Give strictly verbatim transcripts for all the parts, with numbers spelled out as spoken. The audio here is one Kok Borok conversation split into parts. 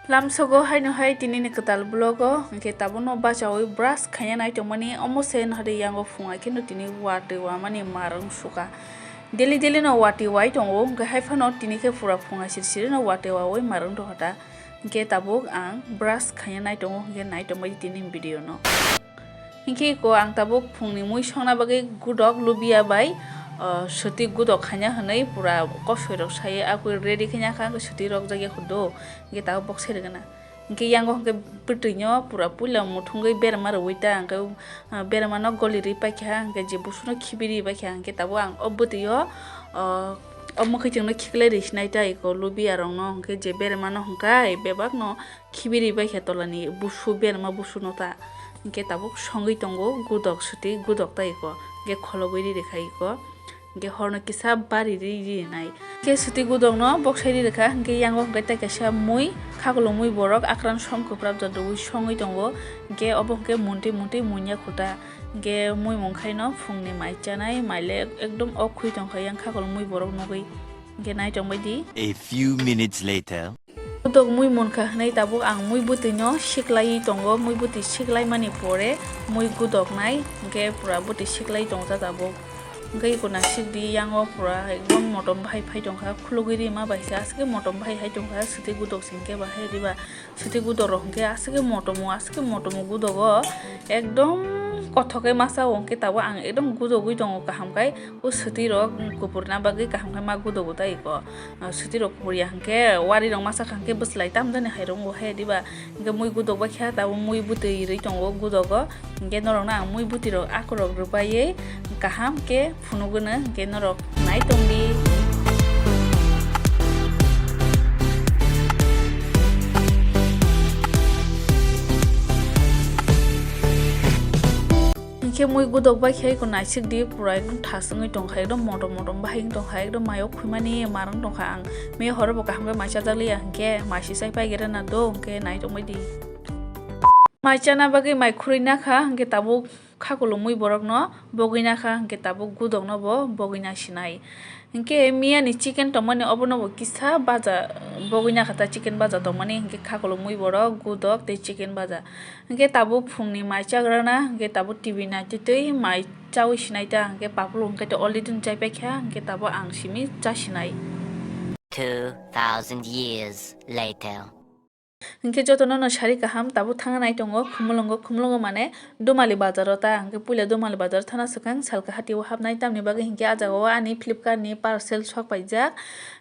Lamsogo haino hai tini ni kwtal vlog o, hwnkhe tabukno bachaui brush khaina nai tongmani, omo se nahadi yango phung hai kheno tini watwi wamani marwng suka. Daily daily no watwi wai tongo, hwnkhe hai phano tini khe pura phung hai siri siri no watwi waui marwng tongkha ta. Hwnkhe tabuk ang brush khaina nai tongo, hwnkhe nai tongbai tini video no. Hinkhe iko ang tabuk phungni mui songna bagwi gudok lubia bai, ah, swtwi gudok khaina hwnwi pura kosoi rok sai akwi ready khaina kha, swtwi rok jak ya khudo, hinkhe tabuk bokse rwgana. Hinkhe yango hinkhe bwtwi no pura puila muthungwi berma rwui ta, hinkhe, ah, berma no goli rwi paikha, hinkhe je busu no khibi rwi paikha, hinkhe tabuk ang o bwtwi o, ah, o mwkhwtwng no khiklai rwi sinai ta iko lubia rok no, hinkhe je berma no hwnkhai bebak no khibi rwi baikha tolani busu, berma busu no ta. Hinkhe tabuk songwi tongo gudok swtwi gudok ta iko. Hinkhe kholobwi ri rikha iko. Hinkhe horno kisa bari ri rinai. Hinkhe swtwi gudok no boksai ri rikha. Hinkhe yango hinkhe tei kaisa mui, khakolomwi borok akran som kwprap jat rwui songwi tongo. Hinkhe obo hinkhe muntwi muntwi munya khuta. Hinkhe mui mung khaino phungni mai chanai, mai le ekdom ok khui tongkha yang khakolomwi borok nugwi. Hinkhe nai tongbai di. A few minutes later. Gudok mui munkha hwnwi tabuk ang mui bwtwi no siklaiwi tongo, mui bwtwi siklaimani pore mui gudoknai, hinkhe pura bwtwi siklai tongo ta tabuk. Hinkhe iko naisik di yango pura ekdom motom bahai phai tongkha, khulugwi rima bai se aswk motom bahai hai tongkha, swtwi gudok se hinkhe bahai riba, swtwi gudok rok hinkhe aswk motomo, aswk motomo gudogo ekdom kothok khe masa o, hinkhe tabuk ang ekdom gudogwi tongo kaham khai. O swtwi rok kupurna bagwi kaham khe ma gudogo ta iko. Ah, swtwi rok kupur ya hinkhe wari rok masa kha hinkhe bwslai tam jani hai rwngo he diba. Hinkhe mui gudok bai kha tabuk mui bwtwi rwi tongo gudogo. Hinkhe norok no ang mui bwtwi rok akorok rwbaiwi kaham khe phunugwno hinkhe norok nai tongdi. Hinkhe mui gudok bai khe iko naisik di pura ekdom thas wngwi tongkha, ekdom motom motom bahai wng tongkha, ekdom mai o khwimani mar wng tongkha. Ang mia horo bo kaham khe mai chajak liya hinkhe mai si chai pai gere na do hinkhe nai tongbai di. Mai chana bagwi mai khurui nakha hinkhe tabuk khakolomwi borok no bogwi nakha hinkhe tabuk gudok no bo bogwi na sinai. Hinkhe miya ni chicken tongmani obono bo kisa baja bogwi nakha ta, chicken baja tongmani hinkhe khakolomwi borok gudok tei chicken baja. Hinkhe tabuk phungni mai chagrana, hinkhe tabuk T V naitwi twi mai chaui sinai ta, hinkhe papulung hinkhe to already chai paikha, hinkhe tabuk ang simi cha sinai. Two thousand years later. Hinkhe jotono no sari kaham, tabuk thangna nai tongo Khumulwngo, Khumulwngo mane Dumali bazaro ta, hinkhe puila Dumali bazaro thana swkang Salka hati o hapnai, tamni bagwi hinkhe ah jagao ani Flipkart ni parcel sok paijak.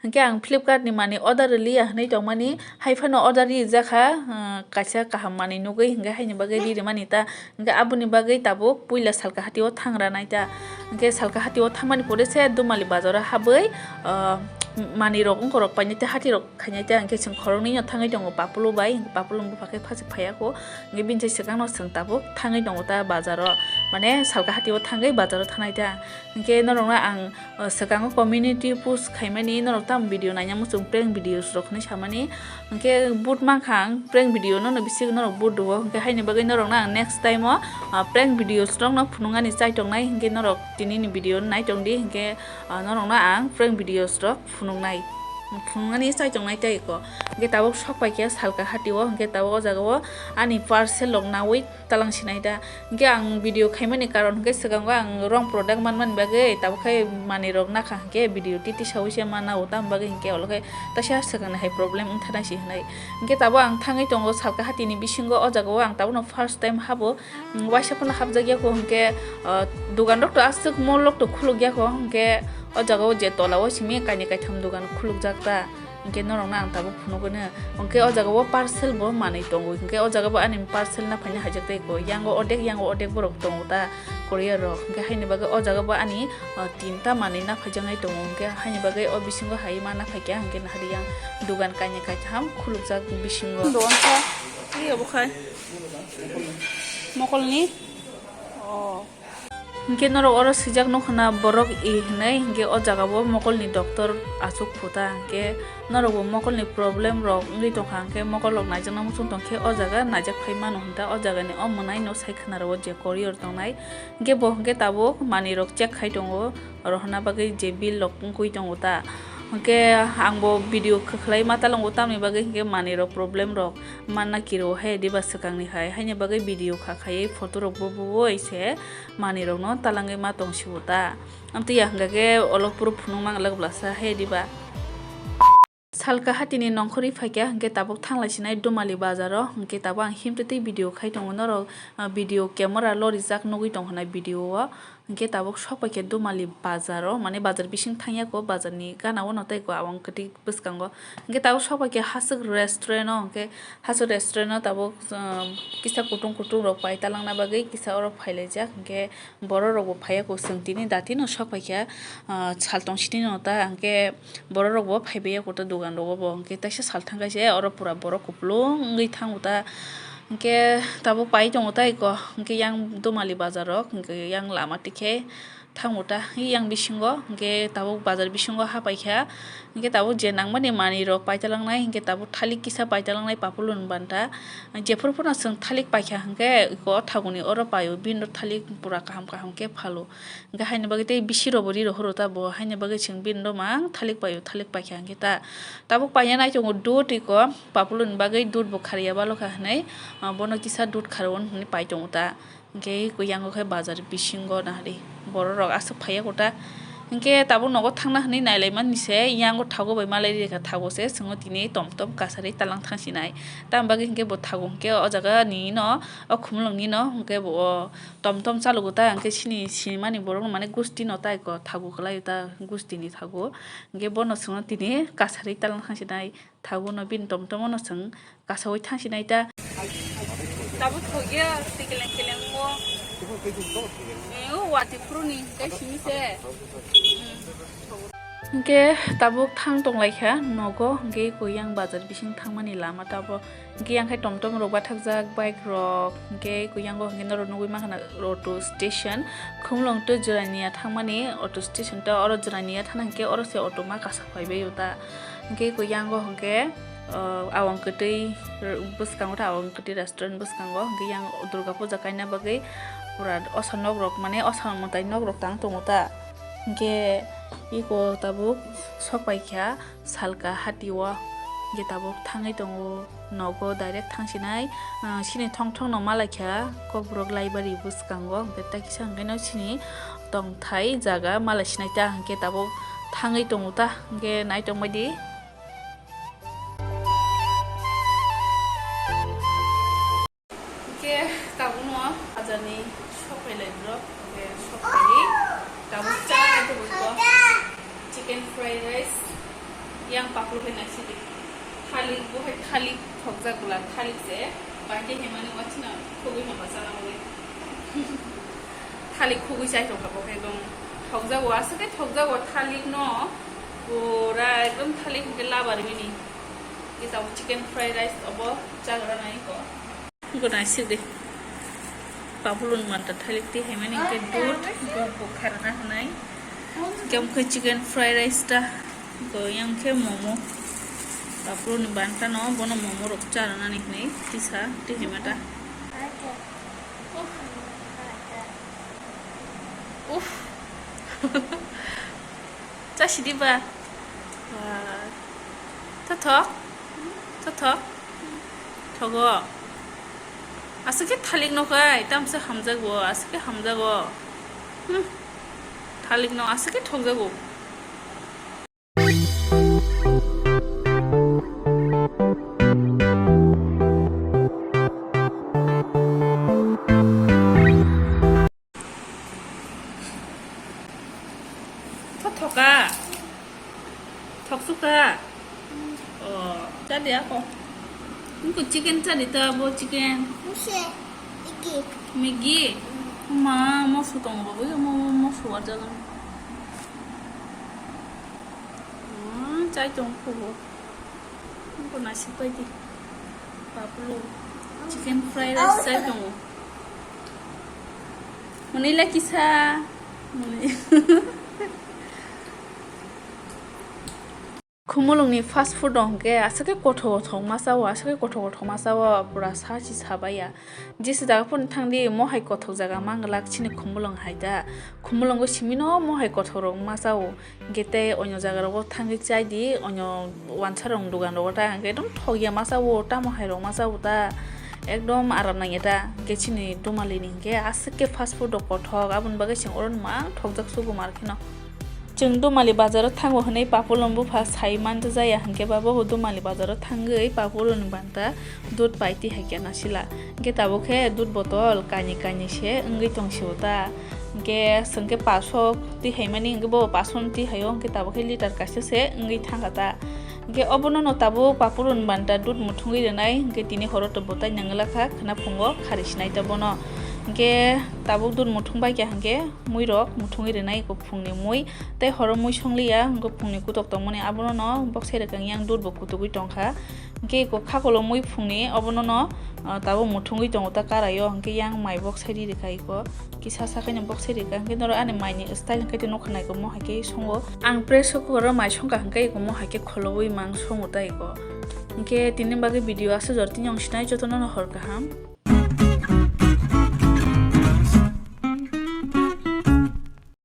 Hinkhe ang Flipkart ni manwi order rwliya hwnwi tongmani, hai phano order rijak kha, ah, kaisa kaham manwi nugwi, hinkhe haini bagwi ri rwmani ta. Hinkhe aboni bagwi tabuk puila Salka hati o thangra nai ta. Hinkhe Salka hati o thangmani pore se Dumali bazaro habwi, ah, manwi rok wngkhorok painai tei hati rok khainai tei hinkhe chwng khoroknwi no thangwi tongo papulu bai, hinkhe papulu bupha khe phasuk phaiya kho, hinkhe bini sai swkang no chwng tabuk thangwi tongo ta bazaro, mane Salka hati o thangwi bazaro thanai ta. Hinkhe norok no ang, o, swkango community post khaimani norok tamo video naina muchung prank videos rok hinwi samani. Hinkhe but mankha ang prank video no, no bisi norok but rwo, hinkhe haini bagwi norok no ang next time o, ah, prank videos rok no phunuknani chai tongnai, hinkhe norok tini ni video no nai tongdi, hinkhe, ah, norok no ang prank videos rok phunuknai, phunuknani chai tongnai tei ko. Hinkhe tabuk sok paikha Salka hati o, hinkhe tabuk o jaga o ani parcel rok naui talang sinai da. Hinkhe ang video khaimani karon hinkhe swkango ang wrong product manmani bagwi tabuk khai manwi rok nakha hinkhe video titi saui se mana o, tamni bagwi hinkhe olo khe taisa swkangni hai problem wngthanai si hinai. Hinkhe tabuk ang thangwi tongo Salka hati ni bisingo, o jaga o ang tabukno first time habo, mm, waisa phano hapjak ya kho hinkhe, ah, dogan rok to aswk mall rok to khuluk ya kho hinkhe o jaga o je tola o simi kainwi kaitham dogan khuluk jak ta. Hinkhe norok no ang tabuk phunukgwino. Hinkhe o jaga o parcel bo manwi tongo. Hinkhe o jaga bo ani parcel na phaina haijak tei ko. Yango odek, yango odek borok tongo ta courier rok. Hinkhe haini bagwi o jaga bo ani, o, tinta manwi na phaijaknai tongo. Hinkhe haini bagwi o bisingo hai ma na phaikha. Hinkhe nahari yang dogan kainwi kaitham khulukjak bisingo. Dogan kha, tei obo khai. Mokolni. Oh. Hinkhe norok oro swijak nukho na borok e hinwi, hinkhe o jaga o mokolni doctor achuk khuta, hinkhe norok bo mokolni problem rok wngwi tongkha, hinkhe mokol rok naijakna muchung tongkhe o jaga naijak phai mano hinta o jagani o mwnaino sai khwna rwo je courier tongnai, hinkhe bo hinkhe tabuk manwi rok check khai tongo, rohorna bagwi je bill rok wngwi tongo ta. Hwnkhe angbo video kha khlai ma talongo, tamni bagwi hwnkhe manwirok problem rok manna kiro hai diba swkangni hai, haini bagwi video kha khaiwi photo rok bo buwoi se manwirokno talangwi ma tongsibo ta. Amtwi ya hwnkha khe olo phuru phunukma glak blasa hai diba. Salka hatini nongkhorwi phaikha hwnkhe tabuk thanglaisinai Dumali bazaro, hwnkhe tabuk ang himtwi twi video khai tongo norok, ah, video camera lo rijak nugwi tongkha na video o. Hwnkhe tabuk sok paikha Dumali bazaro, mane bazar bising thangyako, bazarni gana o no tei ko awang kwtwi bwskango. Hwnkhe tabuk sok paikha Haswk restaurant o, hwnkhe Haswk restaurant o tabuk, um, kisa kutung kutung rok pai talangna bagwi kisa oro phailaijak, hwnkhe borok rok bo phaiya kok chwng tini datino sok paikha, uh, sal tong sini no ta, hwnkhe borok rok bo phaibai ya kok ta dogan rogo bo, hwnkhe taisa sal thangkha se oro pura borok kupulung wngwi thango ta. Hwnkhe tabuk pai tongo tai ko, hwnkhe yang Dumali bazar rok, hwnkhe yang lama tikhe thango ta, yang bisingo, hwnkhe tabuk bazar bisingo hapaikha, hwnkhe tabuk je nangmani manwi rok paitalangnai, hwnkhe tabuk thalik kisa paitalangnai papulun banta, jephuru phano chwng thalik paikha, hwnkhe iko thaguni oro paio, bini thalik pura kaham kaham khe phalo. Hwnkhe haini bagwi tei bisi rok bo ri rohoro ta bo, haini bagwi chwng bini rok mang thalik paio, thalik paikha hwnkhe ta. Tabuk paina nai tongo dud iko, papuluni bagwi dud bo kharya balo kha hwnwi, ah, bono kisa dud kharwi hwnwi pai tongo ta. Hwnkhe iko yango khe bazar bisingo nahari borok rok aswk phaiya kota. Hwnkhe tabuk nogo thangna hwnwi nailaimani se, yango thago bai malai rikha, thago se chwngno tini tom tom kasari talang thangsinai. Tamni bagwi hwnkhe bo thago hwnkhe o jaga ni no, o khumulwng ni no, hwnkhe bo o tom tom chalogo ta, hwnkhe chini sinimani borok no mane gusti no tai ko thago kwlai ta, gusti ni thago. Hwnkhe bono chwngno tini kasari talang thangsinai, thago no bini tom tom no chwng kasaui thangsinai ta. Tabuk thogya, si keleng keleng mo. Eh, o wati phuru ni, tei simi se. Hwnkhe tabuk thang tonglaikha nogo, hwnkhe iko yang bazar bising thangmani lama tabuk. Hwnkhe yang khai tom tom rok bathakjak, bike rok, hwnkhe iko yango hwnkhe norok nugwi mankha na auto station. Khumulwng to Jirania thangmani auto station to, oro Jirania thana hwnkhe oro se auto ma kasak phaibai o ta. Hwnkhe iko yango hwnkhe, uh, awang kwtwi, bwskango ta awang kwtwi restaurant bwskango, hwnkhe yang Durga puja kaina bagwi pura osa nok rok, mane osa mwtai nok rok tang tongo ta. Hwnkhe iko tabuk sok paikha Salka hati o, hwnkhe tabuk thangwi tongo nogo direct thangsinai, ah, chini thong thong no malaikha Kokborok library bwskango, hwnkhe tei kisa hwnkhe no chini tongthai jaga malaisinai ta, hwnkhe tabuk thangwi tongo ta, hwnkhe naitongbaidi. Hwnkhe tabukno bazarni sok phailai borok, hwnkhe sok phaiwi tabuk cha tongwi kok chicken fried rice, yang papur hai naisidi. Thalik, bo hai thalik thokjak bwla, thalik se bai khe himani wachina khogwi hamba chana bagwi. Thalik khogwi chai tongkha bo khe, ekdom thokjago, aswk khe thokjago thalikno, pura ekdom thalik hwnkhe labar mini. Khe tabuk chicken fried rice obo chagra nai kok. Gwnang sik de. Papulun manta thalik twi haimani hwnkhe dud, dud bo kharna hwnwi. Hwnkhe omo khe chicken fried rice ta. Hwnkhe yang khe momo. Papuluni banta no bono momo rok charwnani hwnwi tisa twi haima ta. Uff. Chasidi ba. Ba. Thothok. Thothok. Thogo. Aswk khe thalik no khai, tamsa hamjago, aswk khe hamjago. Hmm. Thalik no aswk khe thokjago. Thothoka. Thoksuka. Oh, chadi ako. Niko chicken chadi ta bo chicken. Muse, iki. Migi. Ma, mosu tongo bo, mo, mo, mosu warjagan. Hmm, chai tong kubo. Niko nasi pai di. Paplu. Chicken fried rice chai tongo. Muni lagi sa. Muni. Khumulwngni fast food rok hwnkhe aswk khe kothok kothok ma chao, aswk khe kothok kothok ma chao, pura sa si sa baiya. Jesa jaga phano thangdi, mohai kothok jaga manglak chini Khumulwng hai da. Khumulwngo simino mohai kothok rok ma chao. Hwnkhe tei onyo jaga rogo thangwi chaidi, onyo wansa rok dugan rogo ta, hwnkhe ekdom thokya ma chao, tamo hai rok ma chao ta. Ekdom aram nangya ta. Hwnkhe chini Dumalini hwnkhe aswk khe fast food rok kothok, aboni bagwi chwng oro mang thokjak sugo mar kheno. Chwng Dumali bazaro thango hwnwi Papulwng bupha sai manja jaya hwnkhe ba bobo Dumali bazaro thangwi Papulwngni banta dud pai twi hai khe nasila. Hwnkhe tabuk khe dud botol kainwi kainwi se wngwi tong sio ta. Hwnkhe chwng khe paso twi hai mani hwnkhe bobo paso ni twi hai o hwnkhe tabuk khe litre kaisa se wngwi thangkha ta. Hwnkhe obono no tabuk Papulwng banta dud muthungwi rwnai hwnkhe tini horo to bwtai nangwlak kha khwna phungo khari sinai ta bono. Hwnkhe tabuk dud muthung bai kha hwnkhe mui rok muthungwi rwnai eko phungni mui tei horo mui songliya hwnkhe phungni kutok tongmani abono no boksai rwkha yang dud bo kutugwi tongkha. Hwnkhe eko khakolo mui phungni obono no, ah, tabuk muthungwi tongo ta karai o hwnkhe yang mai boksai ri rwkha eko. Kisa sakhaino boksai rikha, hwnkhe norok ani maini style hwnkhe tei nukha naikhe mo hai khe songo. Ang pressure cooker o mai songkha hwnkhe eko mo hai khe kholowi mang songo ta eko. Hwnkhe tini bagwi video aswk jora tini ang sinai jotono no hor kaham.